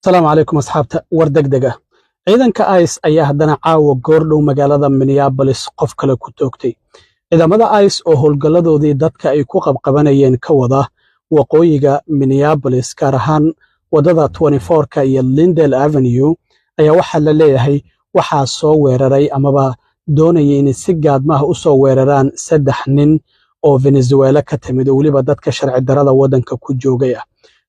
Asalaamu calaykum asxaabta. War deg deg ah: ciidanka ICE ayaa haddana caawa goordhow magaalada Minneapolis qof kale ku toogtay. Ciidamada ICE oo howlgalladoodii dadka ay ku qabqabanayeen ka wada waqooyiga Minneapolis, gaar ahaan waddada 24-ka iyo Lyndale Avenue, ayaa waxaa la leeyahay waxaa soo weeraray amaba doonaya inay si gaadmaha u soo weeraraan saddex nin oo Venezuela ka timid oo weliba dadka sharci darada waddanka ku joogay ah.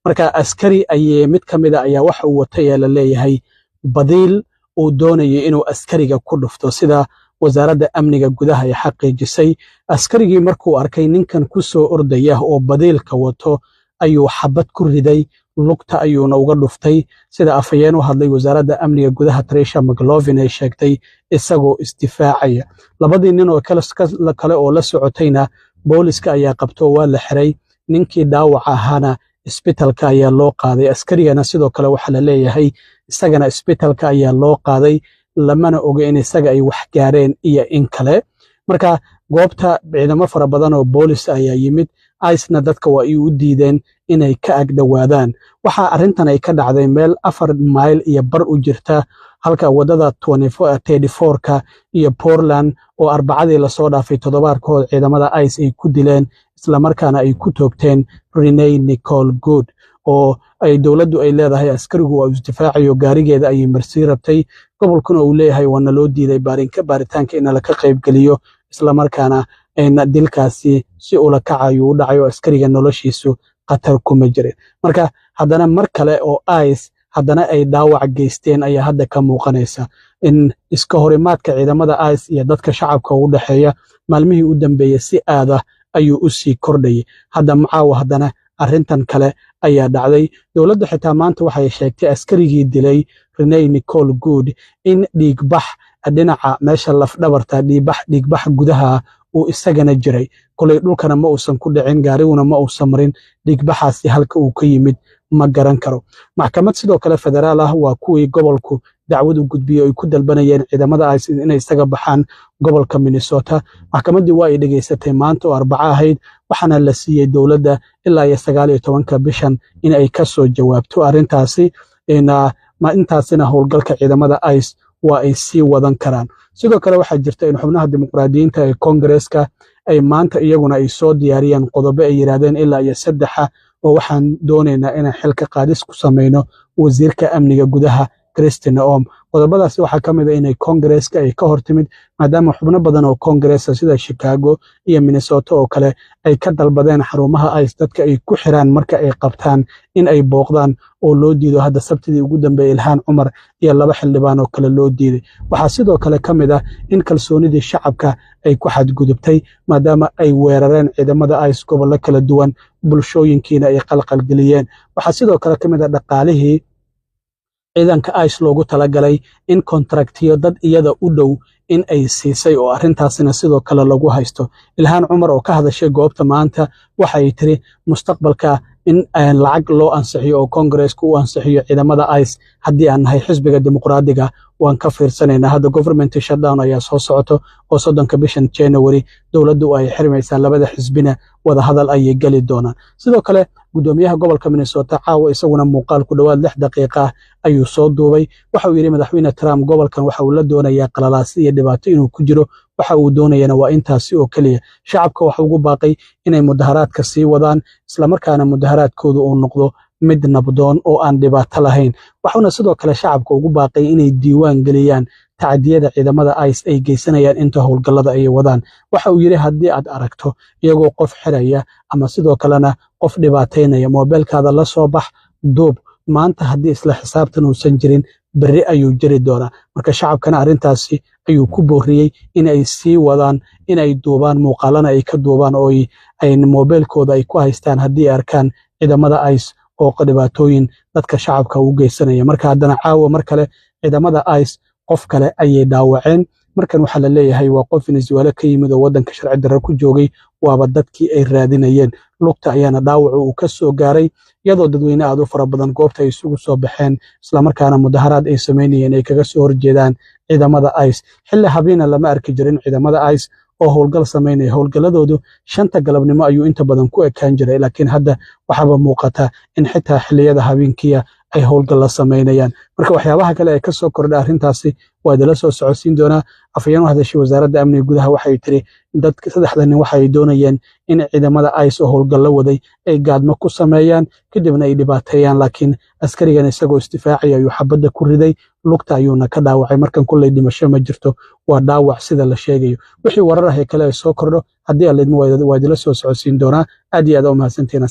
Marka askari ayee mid ka mid a ayaa waxa uu watay ee la leeyahay badiil uu doonayay inuu askariga ku dhufto, sida Wasaaradda Amniga Gudaha ay xaqiijisay. Askarigii markuu arkay ninkan ku soo ordaya oo badiilka wato ayuu xabad ku riday, lugta ayuuna uga dhuftay, sida afhayeen u hadlay Wasaaradda Amniga Gudaha Trisha McLaughlin ay sheegtay, isagoo isdifaacaya. Labadii nin oo kale oo la socotayna booliska ayaa qabto, waa la xiray. Ninkii dhaawaca ahaana isbitalka ayaa loo qaaday. Askarigana sidoo kale waxaa la leeyahay isagana isbitalka ayaa loo qaaday, lamana oga in isaga ay wax gaareen iyo in kale. Marka goobta ciidamo fara badan oo boolis ayaa yimid, ICE-na dadka waa ay u diideen inay ka agdhowaadaan. Waxaa arrintan ay ka dhacday meel 4 mayl iyo bar u jirta halka waddada 34-ka iyo Portland oo Arbacadii lasoo dhaafay toddobaadkood ciidamada ICE ay ku dileen islamarkaana ay ku toogteen Renee Nicole Good, oo ay dowladdu ay leedahay askarigu waa isdifaacayo, gaarigeeda ayay marsii rabtay, gobolkuna uu leeyahay waana loo diiday baaritaanka in laka qaybgeliyo, islamarkaana dilkaasi si ula kaca ayuu u dhacay oo askariga noloshiisu khatar kuma jirin. Marka haddana mar kale oo ICE haddana ay dhaawac geysteen ayaa hadda ka muuqanaysa in iska horimaadka ciidamada ICE iyo dadka shacabka u dhexeeya maalmihii u dambeeyey si aada ayuu u sii kordhayay. Hadda macaawa haddana arrintan kale ayaa dhacday. Dowladda xitaa maanta waxay sheegtay askarigii dilay Renee Nicole Good in dhiigbax dhinaca meesha lafdhabarta, dhiigbax gudaha uu isagana jiray. Kolay dhulkana ma uusan ku dhicin, gaariguna ma uusan marin. Dhiigbaxaasi halka uu ka yimid ma garan karo. Maxkamad sidoo kale federaal ah waa kuwii gobolku dacwad u gudbiyey ay ku dalbanayeen ciidamada ICE inay isaga baxaan gobolka Minnesota. Maxkamaddii waa ay dhegaysatay maanta oo Arbaco ahayd, waxaana la siiyey dowladda ilaa iyo 19-ka bishan in ay ka soo jawaabto arrintaasi. Intaasina howlgalka ciidamada ICE waa ay sii wadan karaan. Sidoo kale waxaa jirta in xubnaha Dimuqraadiyiinta ee Koongareeska ay maanta iyaguna ay soo diyaariyeen qodobo ay yidhaahdeen ilaa iyo saddexa oo waxaan doonaynaa inaan xilka qaadis ku samayno wasiirka amniga gudaha Kristi Noem. Qodobadaasi waxaa ka mid a inay Koongareeska ay ka hor timid, maadaama xubno badan oo Koongareesa sida Chicago iyo Minnesota oo kale ay ka dalbadeen xarumaha ICE dadka ay ku xiraan marka ay qabtaan in ay booqdaan oo loo diido. Hadda Sabtidii ugu dambeeyey Ilhaan Cumar iyo laba xildhibaan oo kale loo diiday. Waxaa sidoo kale ka mid ah in kalsoonidii shacabka ay ku xadgudubtay, maadaama ay weerareen ciidamada ICE gobollo kala duwan, bulshooyinkiina ay qalqalgeliyeen. Waxaa sidoo kale ka mid ah dhaqaalihii ciidanka ICE loogu talagalay in kontraktiyo dad iyada u dhow in ay siisay, oo arrintaasina sidoo kale lagu haysto. Ilhaan Cumar oo ka hadashay goobta maanta waxay tiri mustaqbalka in lacag loo ansixiyo oo Koongareeska u ansixiyo ciidamada ICE, haddii aan nahay xisbiga Dimuqraadiga, waan ka fiirsanaynaa. Hadda government shutdown ayaa soo socoto oo 30-ka bishan January dowladdu ay xirmaysaa, labada xisbina wada hadal ayay geli doonaan. Sidoo kale guddoomiyaha gobolka Minnesota caawa isaguna muuqaal ku dhowaad 6 daqiiqa ah ayuu soo duubay. Waxa uu yidhi Madaxweyne Trump gobolkan waxa uu la doonayaa qalalaasi iyo dhibaato inuu ku jiro, waxa uu doonayana waa intaasi oo keliya. Shacabka waxa ugu baaqay inay mudaharaadka sii wadaan, islamarkaana mudaharaadkooda uu noqdo mid nabdoon oo aan dhibaato lahayn. Waxuuna sidoo kale shacabka ugu baaqay inay diiwaan geliyaan tacdiyada ciidamada ICE ay geysanayaan inta howlgallada ay wadaan. Waxa uu yidhi haddii aad aragto iyagoo qof xiraya ama sidoo kalena qof dhibaataynaya, moobeelkaada la soo bax, duub. Maanta haddii isla xisaabtan uusan jirin, berri ayuu jiri doonaa. Marka shacabkana arrintaasi ayuu ku booriyey in ay sii wadaan inay duubaan, muuqaalana ay ka duubaan oo ay moobeelkooda ay ku haystaan haddii ay arkaan ciidamada ICE oo dhibaatooyin dadka shacabka u geysanaya. Marka haddana caawa mar kale ciidamada ICE qof kale ayay dhaawaceen. Markan waxaa la leeyahay waa qof Venezuela ka yimid oo waddanka sharci darro ku joogay, waaba dadkii ay raadinayeen. Lugta ayaana dhaawacu uu ka soo gaaray, iyadoo dadweyne aad u fara badan goobta ay isugu soo baxeen, islamarkaana mudaharaad ay samaynayeen ay kaga soo horjeedaan ciidamada ICE. Xilli habeena lama arki jirin ciidamada ICE oo howlgal samaynaya. Howlgalladoodu 5-ta galabnimo ayuu inta badan ku ekaan jiray, laakiin hadda waxaaba muuqata in xitaa xilliyada habeenkiya ay howlgal la samaynayaan. Marka waxyaabaha kale ee kasoo kordha arrintaasi waa idila soo socodsiin doonaa. Afhayeen u hadashay wasaaradda amniga gudaha waxay tiri dadka saddexda nin waxay doonayeen in ciidamada ICE oo howlgallo waday ay gaadmo ku sameeyaan, kadibna ay dhibaateeyaan, laakiin askarigan isagoo isdifaacaya ayuu xabadda ku riday, lugta ayuuna ka dhaawacay. Markan kulley dhimasho ma jirto, waa dhaawac sida la sheegayo. Wixii warar ah ee kale ay soo kordho, haddii Alla idmo, waa idila soo socodsiin doonaa. Aad iyo aad u mahadsantihiin.